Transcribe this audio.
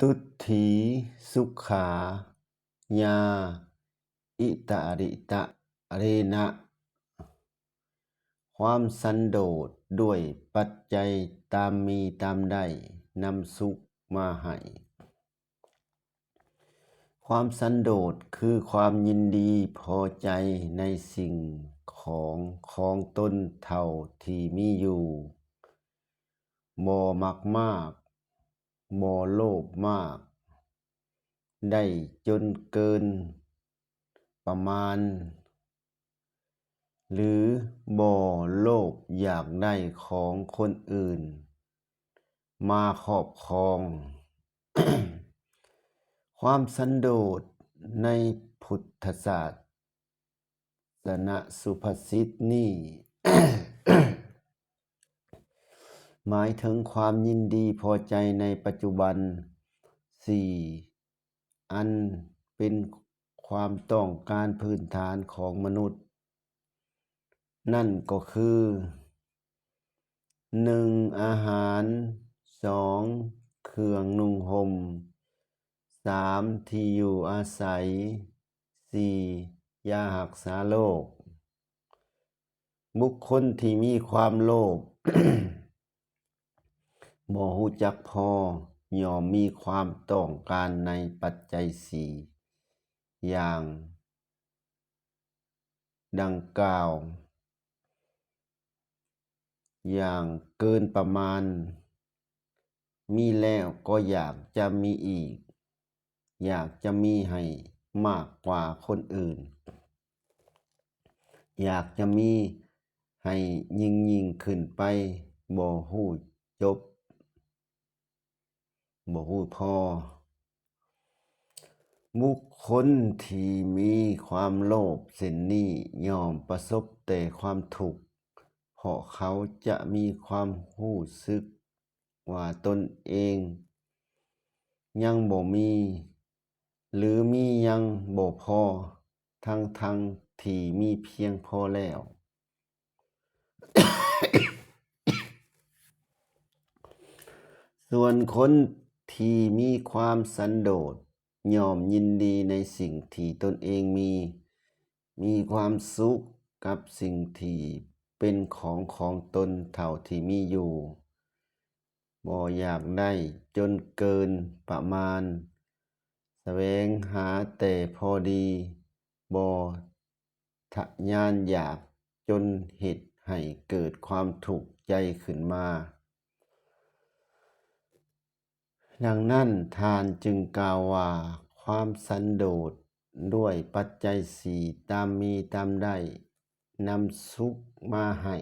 ທຸດຖີ ສຸຂາ ຍາ ອິຕະລິຕະເຣນະ ຄວາມສັນໂດດດ້ວຍປັດໄຈຕາມມີຕາມໄດ້ ນຳສຸກມາໃຫ້. ຄວາມສັນໂດດຄືຄວາມຍິນດີພໍໃຈໃນສິ່ງຂອງຂອງຕົນເທົ່າທີ່ມີຢູ່, ບໍ່ມັກມາກ, ບໍ່ໂລບມາກໄດ້ຈົນເກີນປະມານ ຫຼື ບໍ່ໂລບຢາກໄດ້ຂອງຄົນອື່ນມາຄອບຄອງ. ຄວາມສັນໂດດໃນພຸດທະສາສະນະສຸພາສິດນີ້ ໝາຍເຖິງຄວາມຍິນດີພໍໃຈໃນປັດຈຸບັນ. ສີ່ ອັນເປັນຄວາມຕ້ອງການພື້ນຖານຂອງມະນຸດ ນັ້ນກໍຄື ໜຶ່ງ ອາຫານ, ສອງ ເຄື່ອງນຸ່ງຫົ່ມ, ສາມ ທີ່ຢູ່ອາໄສ, ສີ່ ຢາຮັກສາໂລກ. ບຸກຄົນທີ່ມີຄວາມໂລບ ບໍ່ຮູ້ຈັກພໍ ຍ່ອມມີຄວາມຕ້ອງການໃນປັດໄຈສີ່ຢ່າງດັ່ງກ່າວຢ່າງເກີນປະມານ, ມີແລ້ວກໍຢາກຈະມີອີກ, ຢາກຈະມີໃຫ້ມາກກວ່າຄົນອື່ນ, ຢາກຈະມີໃຫ້ຍິ່ງໆຂຶ້ນໄປ, ບໍ່ຮູ້ຈົບ ບໍ່ຮູ້ພໍ. ບຸກຄົນທີ່ມີຄວາມໂລບເຊັ່ນນີ້ ຍ່ອມປະສົບແຕ່ຄວາມທຸກ, ເພາະເຂົາຈະມີຄວາມຮູ້ສຶກວ່າຕົນເອງຍັງບໍ່ມີ ຫຼື ມີຍັງບໍ່ພໍ ທັງໆທີ່ມີພຽງພໍແລ້ວ. ສ່ວນຄົນທີ່ມີຄວາມສັນໂດດ ຍ່ອມຍິນດີໃນສິ່ງທີ່ຕົນເອງມີ, ມີຄວາມສຸກກັບສິ່ງທີ່ເປັນຂອງຂອງຕົນເທົ່າທີ່ມີຢູ່, ບໍ່ຢາກໄດ້ຈົນເກີນປະມານ, ສະແຫວງຫາແຕ່ພໍດີ, ບໍ່ທະຍານຢາກຈົນເຮັດໃຫ້ເກີດຄວາມທຸກໃຈຂຶ້ນມາ. ດັ່ງນັ້ນ, ທ່ານຈຶ່ງກ່າວວ່າ, ຄວາມສັນໂດດດ້ວຍປັດໄຈສີ່ຕາມມີຕາມໄດ້ ນຳສຸກມາໃຫ້.